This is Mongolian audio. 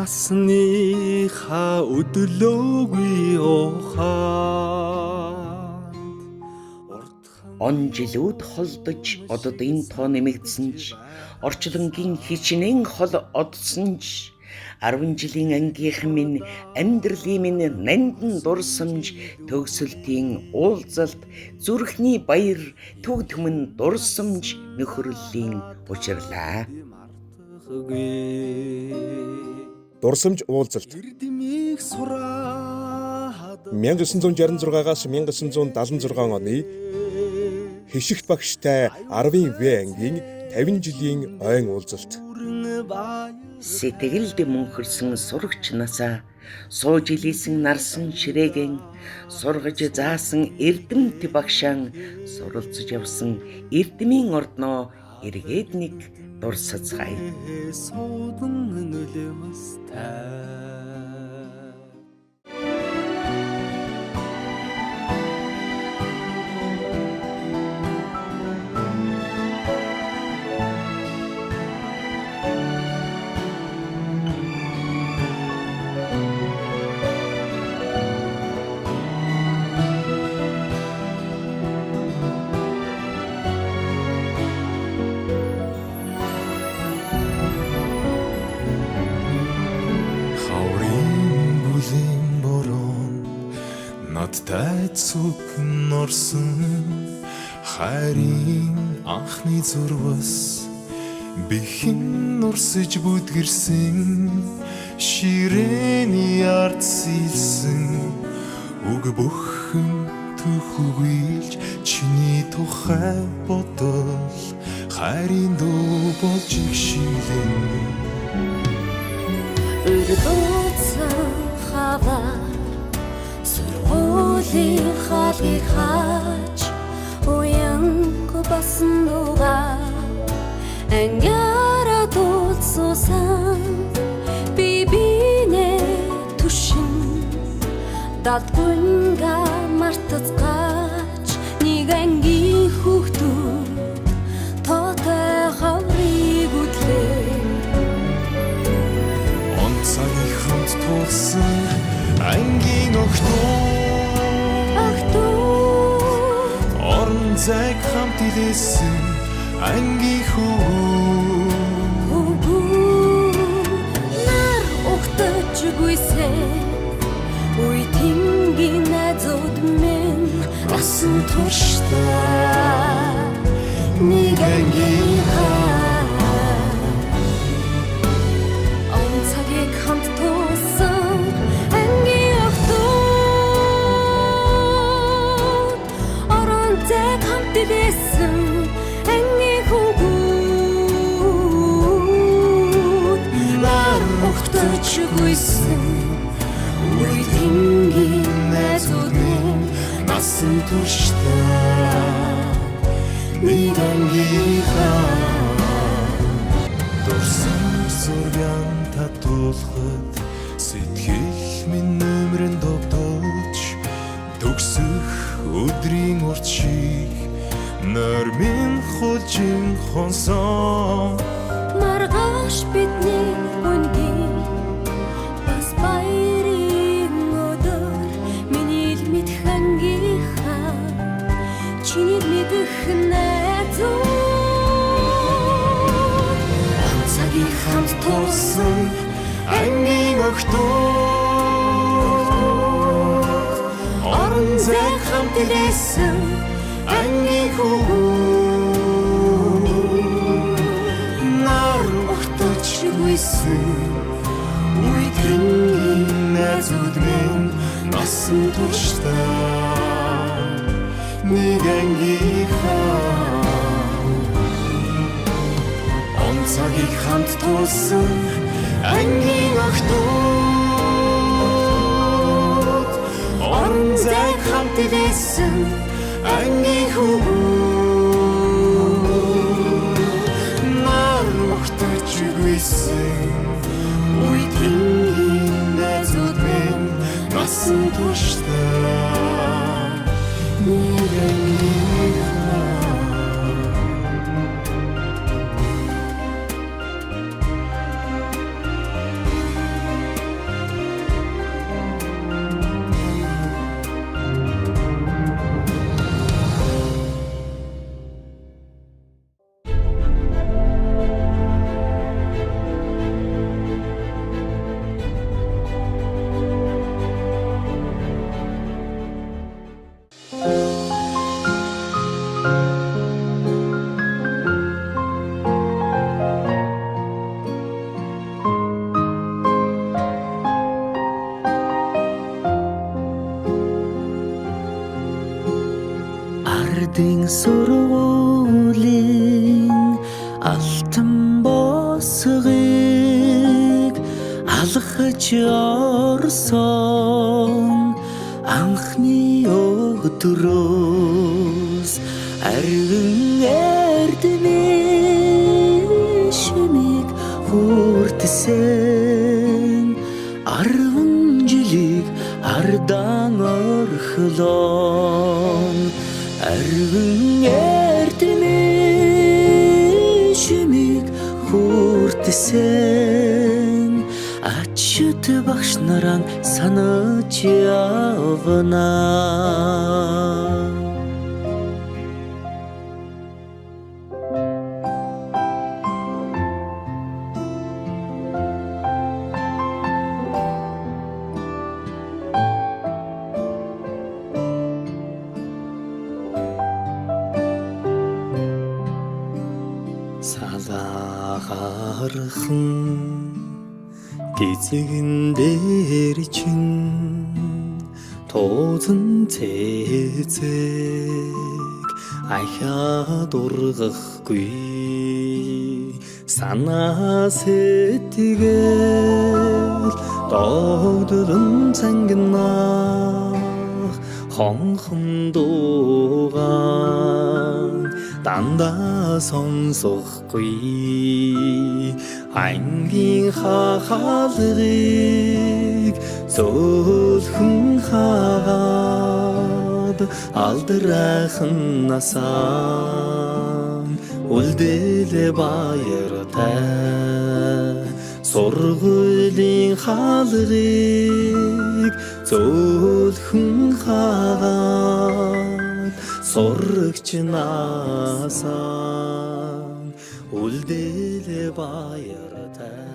Насныхаа өдлөөгүй ухаанд Он жилүүд холдож оддын тоо нэмэгдсэн ч орчлонгийн хичнээн хол одсон ч 10 жилийн ангийнхан минь амьдралын минь нандин дурсамж төгсөлтийн уулзалт зүрхний баяр төг түмэн дурсамж нөхөрлөлийн учирлаа. Дурсамж уулзалт Эрдмийг сураад 1966-аас 1976 оны Хишигт багштай 10-ын В ангийн 50 жилийн ойн уулзалт. Сэтгэлд мөнхөрсөн сурагч насаа сууж илээсэн нарсан ширээгэн сургаж заасан эрдэмт багшаан суралцж явсан эрдмийн ордноо эргээд нэг дурсацгаая. Суудан нулимстай. Хаврын бүлийн борон надтай цуг норсон, хайрын анхны зурвас бихэн нурсаж бүдгэрсэн, ширээний ард сэлсэн үг бүхэн түүхүгүйлж чиний тухай бодол хайрын дуу болж игшилэн. Урдууцсан хавар сургуулийн хаалгыг хааж уянг болсон дугаар ангиараа дуулсуусан би бинэ түшин далдгүнга мартацгааж нэг ангийн хүүхдүүд тоотой хаврыг үдлээ. Он цагийг хамт туулсан ангийн охтууд, Охтууд, орон зайг хамт илээсэн ангийн хүү Үгүй нар угтаж гүйсэн үе тэнгийн найзууд минь насан туршдаа нэг ангийнхаа он цагийг хамт туулсан ангийн охтууд, орон зайг хамт илээсэн ангийн хүүгүүд нар угтаж гүйсэн үе тэнгийн найзууд минь насан туршдаа нэг ангийнхаа дурсан зурган татуулахад сэтгэл минь нөмрөн довдолж төгсөх өдрийн урт шиг нойрмын хулжин хонсон. Маргааш бидний өнгийн бас баярын өдөр, миний л мэдэх ангийнхаа, чиний л мэдэх найзууд он цагийг хамт туулсан ангийн охтууд, орон зайг хамт илээсэн ангийн хүү нар угтаж гүйсэн үе тэнгийн найзууд минь насан туршдаа нэг ангийнхаа он цагийг хамт туулсан ангийн охтууд, орон зайг хамт илээсэн ангийн хүү нар угтаж гүйсэн үе тэнгийн найзууд минь насан туршдаа нэг ангийнхаа. Хотын сургуулийн алтан босгыг алхаж орсон анхны өдрөөс арвин эрдмийн шимийг хүртсэн 10 жилийг ардан орхилон арвин эрдмийн шимийг хүртсэн ачид багш нараа санаж явна. Салаархан гизэгэн дээр чин тууцан цэцэг ахиад ургахгүй санаа сэтгэл догдлон цангинах хонхон дуугаан дандаа сонсохгүй ангийн хаалгыг зөөлхөн хаагаад алдрайхан насаа үлдээлээ баяртай сургуулийн хаалгыг зөөлхөн хаагаад сурагч насаа үлдээлээ баяртай.